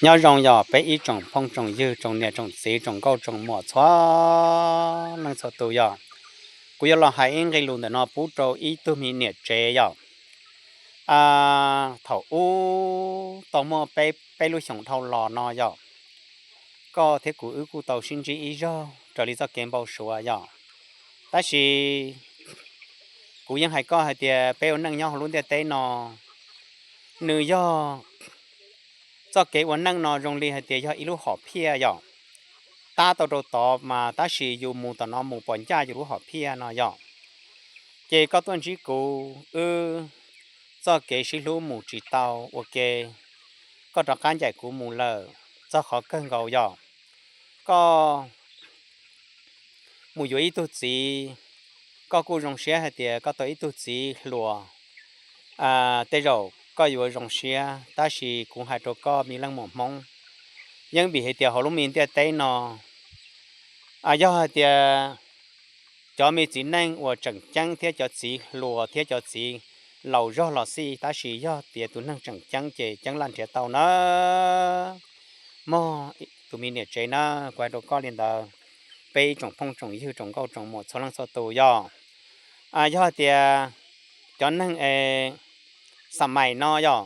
Nyob zoo yog peb ib tsoom phooj tsoom ywg, tsoom niam tsoom txiv, tsoom nkauj tsoom muam txhua leej txhua tus yog. Kuv yuav los hais ib nqe lus ntawm no pub rau ib tug me niam tsev yog. Thaum ub tau muaj peb, peb lub xyoos dhau los no yog, koj thiab kuv wb kuj tau sib ntsib ib zaug raws li txoj kev npau suav yog. Tab sis kuv yeej hais koj hais tias peb ua neej nyob hauv lub ntiaj teb no, nws yog txoj kev ua neej no zoo li hais tias yog ib lub hom phiaj yog, tab tau rau tod mas tab sis yus mus tom no mus pom ncaj yus lub hom phiaj no yog. Ces koj tuaj ntsib kuv, wb txoj kev sib hlub mus tsis tau ua ke, koj rov qab ncaim kuv mus lawm, txog qhov kawg nkaus yog koj mus yuav ib tug txiv, koj kuj zoo siab hais tias koj tau ib tug txiv hluas. Tej zaum koj yuav zoo siab, tab sis kuv hais rau koj me leej muam Hmoob, yeej vim hais tias hauv lub me ntiaj teb no, yog hais tias cov me txiv neej uas tseem ceeb thiab cov txiv hluas thiab cov txiv laus zog los xij, tab sis yog tias tus neeg tseem ceeb ces ceeb laj nrhiav tau na. Mog, tus me niam tsev na, kuv hais rau koj li ntawd, peb ib tsoom phooj tsoom ywg, tsoom nkauj tsoom muam txhua leej txhua tus yog. Yog hais tias cov neeg es xa mais no yog,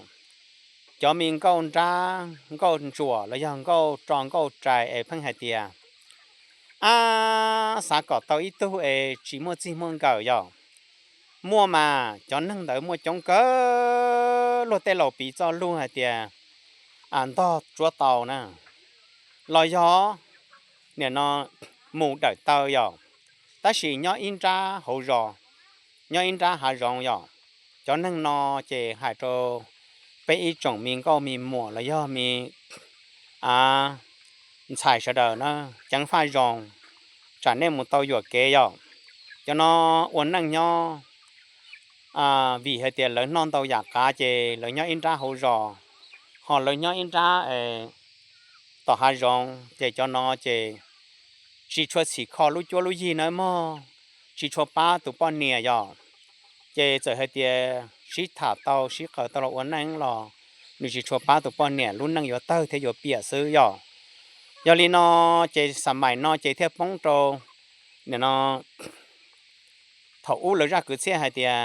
cov me nkauj nrab nkauj ntsuam los yog nkauj ro nkauj rais es pheej hais tias, ab, xav kom tau ib tug es tsis muaj txij muaj nkawm yog. Muaj mas cov neeg ntawd muaj coob kawg, luag tej laus piv txoj lug hais tias ntog tsuab tau na, los yog nim no mus dawm taw yog, tab sis nyob ib nrab hauv zos, nyob ib nrab hav zoov yog. Cov neeg no ces hais rau peb ib tsoom me nkauj me muam los yog me ntxhais sawv daws na, ceev faj zoo, tsam nej mus tau yuam kev yog. Cov no ua neej nyob vim hais tias lawv noj ntau yam qav ces lawv nyob ib nrab hauv zos, ho lawv nyob ib nrab tom hav zoov ces cov no ces tsis tshua txhim kho lub cuab lub yig nawb mog, tsis tshua pab tus poj niam yog. Ces txawm hais tias sib tham tau sib qaws tau los ua neej los nws tsis tshua pab tus poj niam, lub neej yuav tawg thiab yuav piam xwb yog. Yog li no ces xa mais no ces thiaj poob rau nim no thaum ub lawv zaj kwv txhiaj hais tias,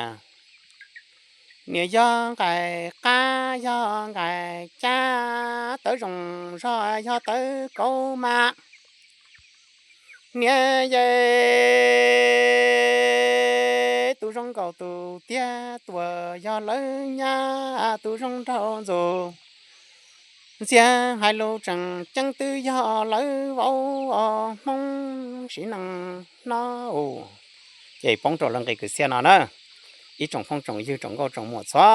niam yog nqaim qab yog nqaim cab, tawv zoo zog yog tawv kauv mas, niam yej tus zoo nkaus tus tiag tuam, yog lawv nyab tus zoo nraug ntxug, ntxiag hais lus tseem ceeb twb yog lawv vauv os, Hmoob siv neej no. Ces poob rau lawv nqe kwv txhiaj no na, ib tsoom phooj tsoom ywg, tsoom nkauj tsoom muam txhua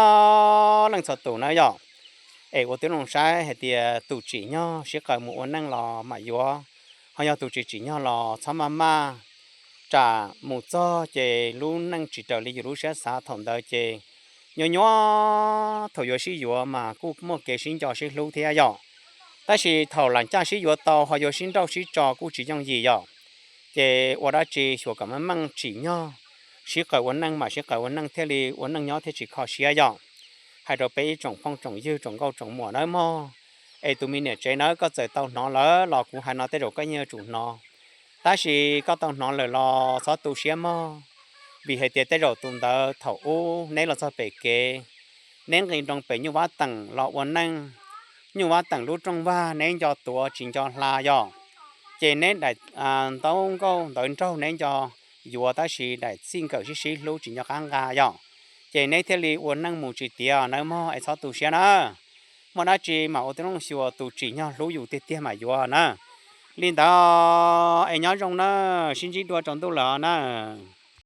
leej txhua tus na yog. Es ua tib zoo saib hais tias tus tsim nyog sib qaws mus ua neej los mam yuav, ho yog tus tsis tsim nyog los txhob maj maj, tsam mus txog ces lub neej tsis raws li yus lub siab xav thaum ntawd ces nyuaj nyuaj, thaum yuav sib yuav mas kuj muaj kev sib nco sib hlub thiab yog. Tab sis thaum lam caj sib yuav tau ho yuav sib nrauj sib tso kuj tsis yooj yim yog. Ces ua dab tsi xyuas kom meej meej tsim nyog sib qaws ua neej mas sib qaws ua neej thiaj li ua neej nyob thiaj tsis kho siab yog. Hais rau peb ib tsoom phooj tsoom ywg, tsoom nkauj tsoom muam nawb mog. Es tus me niam tsev nawb, koj txawm tau hnov lawm los kuv hais no tej zaum koj yeej yuav tsum hnov. Tab sis koj tau hnov lawm los txhob tu siab mog, vim hais tias tej zaum tus ntawd thaum ub neb los txog pem kev, neb nqis nroo pem Nyuj Vab Teem los ua neej, Nyuj Vab Teem lub rooj vag neb nco tuav tsis nco hla yog. Ces neb daim ntaub nkauj ntawv nraug neb nco yuav tab sis daim txij nkawm sib sib hlub tsis nco qab nqa yog. Ces neb thiaj li ua neej mus tsis tiav nawb mog, es txhob tu siab na. Muaj dab tsi mas ua tib zoo xyuas tus tsim nyog hlub yus tiag tiag mam yuav na. Li ntawd es nyob zoo na, sib ntsib dua rau ntuj lawm na.